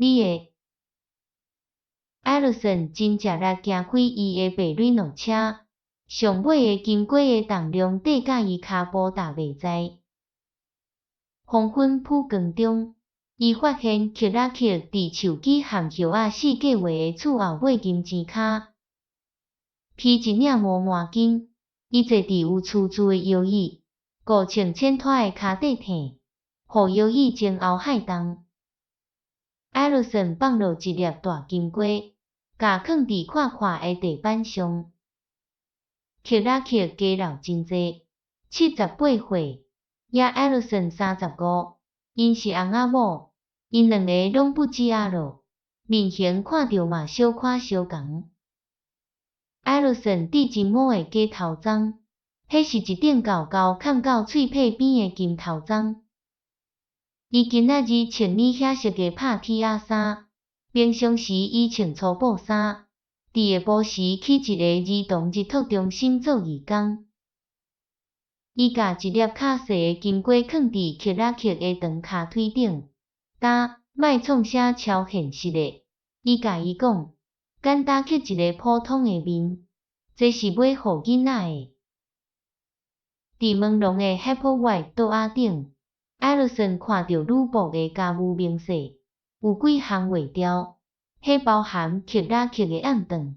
你的。艾利森真食力行開伊的白雷諾車，上尾的金瓜的重量綴甲伊跤步踏袂在。黃昏曝光中，伊發現克拉克佇樹枝和葉仔四界圍的厝後尾金錢跤，披一領毛毛巾，伊坐佇有刺苴的搖椅，五寸淺拖的跤底䖙，予搖椅前後幌動。艾利森放落一粒大金瓜，共囥佇闊闊的地板上。克拉克加老真濟，78歲，也艾利森35，𪜶是翁仔某，𪜶兩個攏不止仔咯，面型看著嘛小可相仝。艾利森戴真毛的假頭鬃，彼是一頂厚厚崁到喙䫌邊的金頭鬃。伊今仔日穿奶褐色的拍鐵仔衫，平常時伊穿粗布衫。佇下晡時去一个兒童日托中心做義工。伊共一粒較細的金瓜囥佇克拉克的長跤腿頂。噠，莫創啥超現實的，伊共伊講，簡單刻一个普通的面，這是買予囡仔的。佇門廊的 Hepplewhite 桌仔頂，艾利森看著女僕的家務明細，有幾項劃掉，彼包含克拉克的暗頓。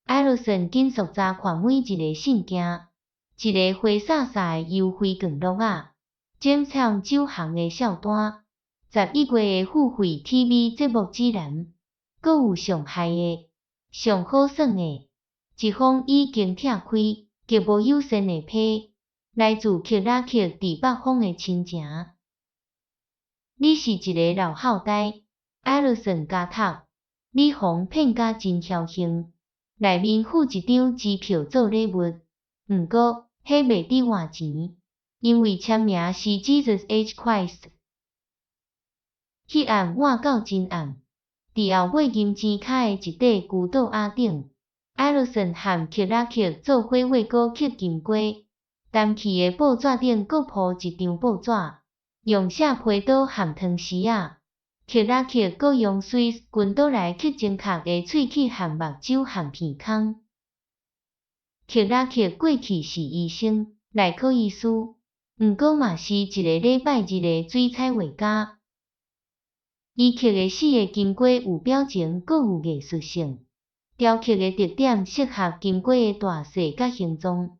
艾利森緊速查看每一个信件，一个花灑灑的優惠券簿仔，Jamestown 酒行的數單，11月的付費 TV 節目指南，閣有上害的、上好耍的，一封已經拆開、極無友善的批，來自克拉克佇北方的親情。你是一个老後呆，艾利森加讀，你予人騙甲真僥倖，內面附一張支票做禮物，毋過，彼袂得換錢，因為簽名是 Jesus H Christ。彼暗換到真暗，佇後尾金錢跤的一塊舊桌仔頂，艾利森和克拉克做伙畫閣刻金瓜，澹去的報紙頂閣鋪一張報紙，用錫皮刀和湯匙仔。克拉克閣用瑞士軍刀來刻正確的喙齒和目睭和鼻孔。克拉克過去是醫生，內科醫師，毋過嘛是一个禮拜日的水彩畫家。伊刻的四个金瓜有表情，閣有藝術性。雕刻的特點適合金瓜的大細佮形狀。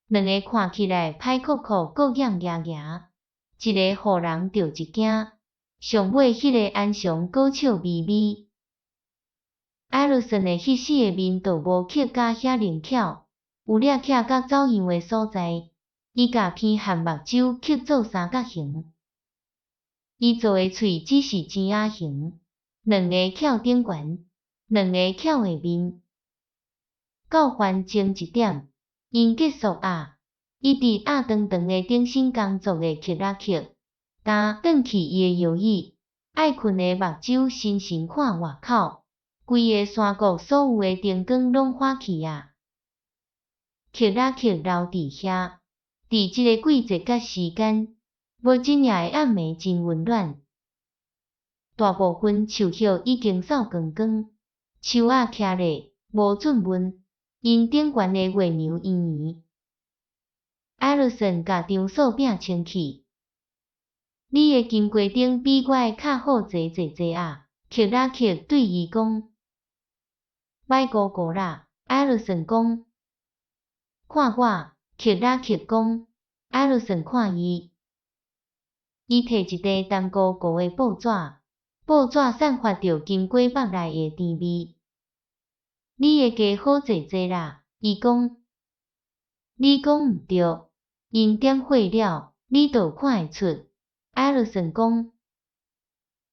兩个看起來歹酷酷，閣硬夯夯，一个予人著一驚。上尾彼个安詳閣笑眯眯。艾利森的彼四个面倒無刻甲遐靈巧，有掠巧甲走樣的所在。伊共鼻和目睭刻做三角形。伊做的喙只是尖仔形，兩个翹頂懸，兩個翹下面。到飯前一點，𪜶結束矣。伊佇壓長長的頂薪工作的克拉克，擔轉去伊的搖椅，愛睏的目睭深深看外口，規个山谷所有的燈光攏花去矣。克拉克留佇遐，佇這个季節佮時間，無真正的暗暝真溫暖。大部分樹葉已經掃光光，樹仔徛咧，無准問，𪜶頂懸的月娘圓圓。艾利森共張素餅清去。你的金瓜燈比我的較好坐濟濟仔！克拉克對伊講。莫糊糊啦，艾利森講。看我，克拉克講。艾利森看伊。伊提一塊澹糊糊的報紙，報紙散發著金瓜肉內的甜味。你的雞好坐濟啦，伊講。你講毋對，𪜶點火了，你就看會出。艾利森講。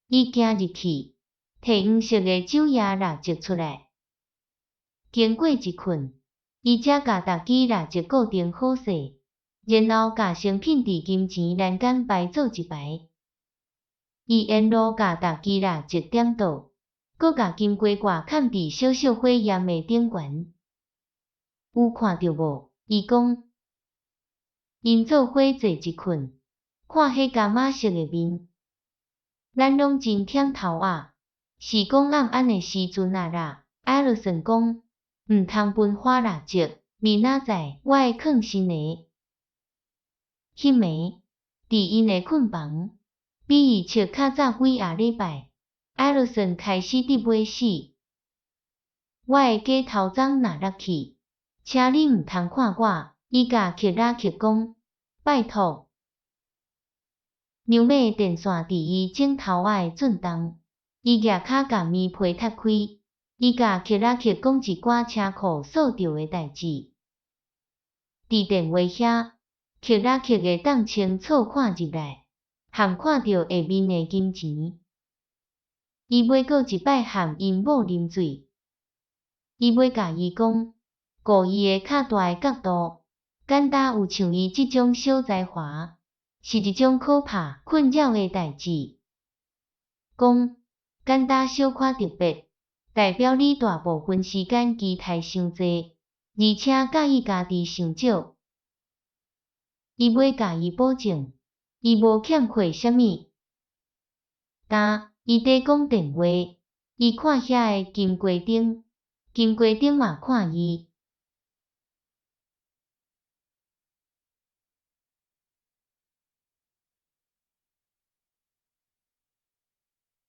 伊行入去，提黃色的晝夜蠟燭出來。經過一困，伊才共逐支蠟燭固定好勢，然後共成品佇金錢欄杆排做一排。伊沿路共逐支蠟燭點著，閣共金瓜蓋崁佇小小火焰的頂懸。有看著無？伊講。𪜶做伙坐一困，看彼柑仔色的面。咱攏真忝頭仔。是講暗按的時陣啊啦，艾勒森講，毋通分花蠟燭，明仔載我會囥新的。彼暝，佇𪜶的睏房，比預測較早幾仔禮拜，艾勒森開始得欲死。我的假頭鬃若落去，請你毋通看我，伊共克拉克講，拜託。娘馬的電線佇伊枕頭仔的震動，伊舉跤共棉被踢開，伊共克拉克講一寡車庫掃著的代誌。佇電話遐，克拉克的當槍錯看入來，含看著下面的金錢。伊欲閣一擺和𪜶某啉醉，伊欲共伊講，顧伊的較大的角度，簡單有像伊這種小才華，是一種可怕困擾的代誌。講簡單小可特別，代表你大部分時間期待傷濟，而且佮意家己傷少。伊欲共伊保證，伊無欠缺啥物。今伊佇講電話，伊看遐的金瓜燈，金瓜燈嘛看伊。